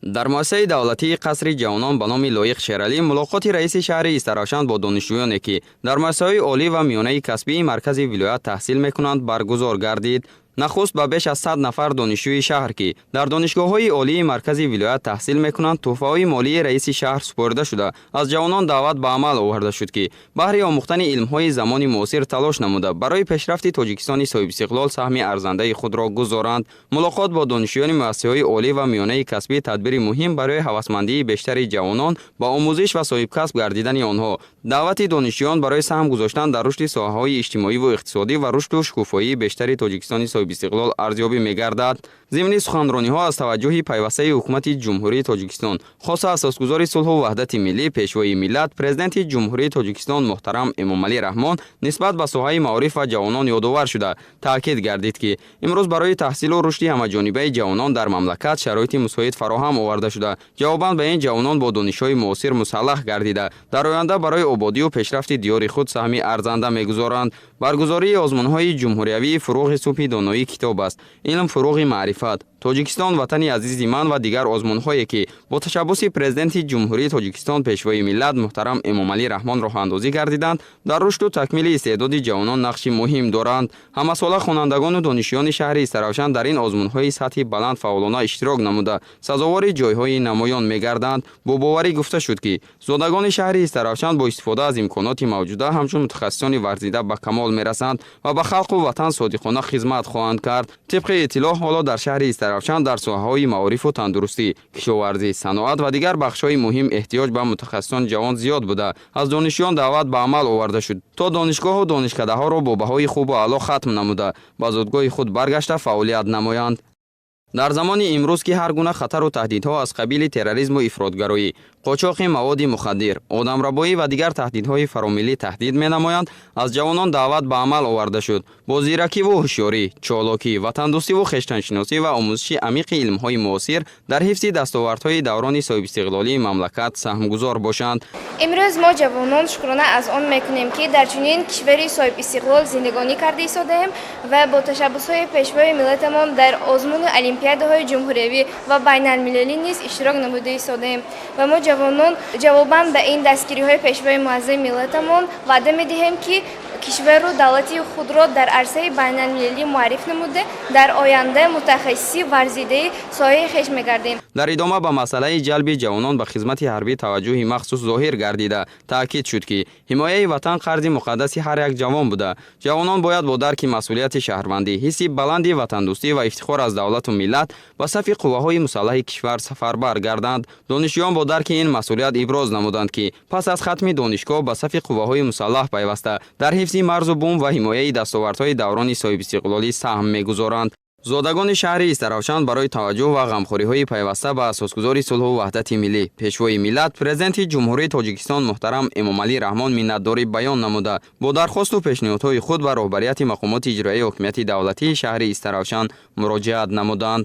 Дар муассисаи давлатии Қасри ҷавонон ба номи Лоиқ Шералӣ мулоқоти раиси шаҳри Истаравшан бо донишҷӯёне, ки дар муассисаҳои олӣ ва миёнаи касбии маркази вилоят таҳсил мекунанд, баргузор гардид. Нахуст ба беш аз 100 нафар донишҷӯи шаҳр, ки дар донишгоҳҳои олии маркази вилоят таҳсил мекунанд, тӯҳфаҳои молии раиси шаҳр супорида шуда, аз ҷавонон даъват ба амал оварда шуд, ки баҳри омӯхтани илмҳои замони муосир талош намуда, барои пешрафти Тоҷикистони соҳибистиқлол саҳми арзандаи худро гузоранд. Мулоқот бо донишҷӯёни муассисаҳои олӣ ва миёнаи касбӣ тадбири муҳим барои ҳавасмандии бештари ҷавонон ба омӯзиш ва соҳибкасб гардидани онҳо, даъвати донишҷӯён барои саҳм гузоштан дар рушди соҳаҳои иҷтимоиву иқтисодӣ ва рушду шукуфоии бештари Тоҷикистони соҳибистиқлол арзёбӣ мегардад. Зимни суханрониҳо аз таваҷҷӯҳи пайвастаи ҳукумати Ҷумҳурии Тоҷикистон, хоса асосгузори сулҳу ваҳдати миллӣ, Пешвои миллат, Президенти Ҷумҳурии Тоҷикистон муҳтарам Эмомалӣ Раҳмон нисбат ба соҳаи маориф ва ҷавонон ёдовар шуда, таъкид гардид, ки имрӯз барои таҳсилу рушди ҳамаҷонибаи ҷавонон дар мамлакат шароити мусоид фароҳам оварда шуда, ҷавобан ба ин ҷавонон бо донишҳои муосир мусаллаҳ гардида, дар оянда барои ободию пешрафти диёри худ саҳми арзанда мегузоранд. Баргузории озмунҳои ҷумҳуриявии «Фурӯғи субҳи доноӣ китоб аст», «Илм фурӯғи маърифат», «Тоҷикистон ватани азизи ман» ва дигар озмунҳое, ки бо ташаббуси Президенти Ҷумҳурии Тоҷикистон, Пешвои миллат муҳтарам Эмомалӣ Раҳмон роҳандозӣ гардиданд, дар рушду такмили истеъдоди ҷавонон нақши муҳим доранд. Ҳамасола хонандагону донишҷӯёни шаҳри Истаравшан дар ин озмунҳои сатҳи баланд фаъолона иштирок намуда, сазовори ҷойҳои намоён мегарданд. Бо боварӣ гуфта шуд, ки зодагони шаҳри Истаравшан бо истифода аз имконоти мавҷуда ҳамчун мутахассисони варзида ба камол мерасанд ва ба халқу ватан содиқона хизмат хоҳанд кард. Тибқи иттилоъ, ҳоло дар шаҳри Истаравшан дар соҳаҳои маорифу тандурустӣ, кишоварзӣ, саноат ва дигар бахшҳои муҳим эҳтиёҷ ба мутахассисони ҷавон зиёд буда, аз донишҷӯён даъват ба амал оварда шуд, то донишгоҳу донишкадаҳоро бо баҳои хубу аъло хатм намуда, ба зодгоҳи худ баргашта фаъолият намоянд. Дар замони имрӯз, ки ҳар гуна хатару таҳдидҳо аз қабили терроризму ифротгароӣ, қочоқи маводи мухаддир, одамрабоӣ ва дигар таҳдидҳои фаромиллӣ таҳдид менамоянд, аз ҷавонон даъват ба амал оварда шуд, бо зиракиву ҳушёрӣ, чолокӣ, ватандӯстиву хештаншиносӣ ва омӯзиши амиқи илмҳои муосир дар ҳифзи дастовардҳои даврони соҳибистиқлолии мамлакат саҳмгузор бошанд. Имрӯз мо, ҷавонон, шукрона аз он мекунем, ки дар чунин кишвари соҳибистиқлол зиндагонӣ карда истодаем ва бо ташаббусҳои Пешвои миллатамон дар озмуну олимпиадаҳои ҷумҳуриявӣ ва байналмилалӣ низ иштирок намуда истодаем. Ва мо, ҷавонон, ҷавобан ба ин дастгириҳои Пешвои муаззами миллатамон ваъда медиҳем, ки кишвару давлати худро дар арсаи байналмилалӣ муарриф намуда, дар оянда мутахассиси варзидаи соҳаи хеш мегардем. Дар идома ба масъалаи ҷалби ҷавонон ба хизмати ҳарбӣ таваҷҷӯҳи махсус зоҳир гардида, таъкид шуд, ки ҳимояи ватан қарзи муқаддаси ҳар як ҷавон буда, ҷавонон бояд бо дарки масъулияти шаҳрвандӣ, ҳисси баланди ватандӯстӣ ва ифтихор аз давлату миллат ба сафи қувваҳои мусаллаҳи кишвар сафарбар гарданд. Донишҷӯён бо дарки ин масъулият иброз намуданд, ки пас аз хатми донишгоҳ ба сафи қувваҳои мусаллаҳ пайваста, дар ҳифзи марзу бум ва ҳимояи дастовардҳои даврони соҳибистиқлолӣ саҳм мегузоранд. Зодагони шаҳри Истаравшан барои таваҷҷӯҳ ва ғамхориҳои пайваста ба асосгузори сулҳу ваҳдати миллӣ, Пешвои миллат, Президенти Ҷумҳурии Тоҷикистон муҳтарам Эмомалӣ Раҳмон миннатдорӣ баён намуда, бо дархосту пешниҳодҳои худ ба роҳбарияти мақомоти иҷроияи ҳокимияти давлатии шаҳри Истаравшан муроҷиат намуданд.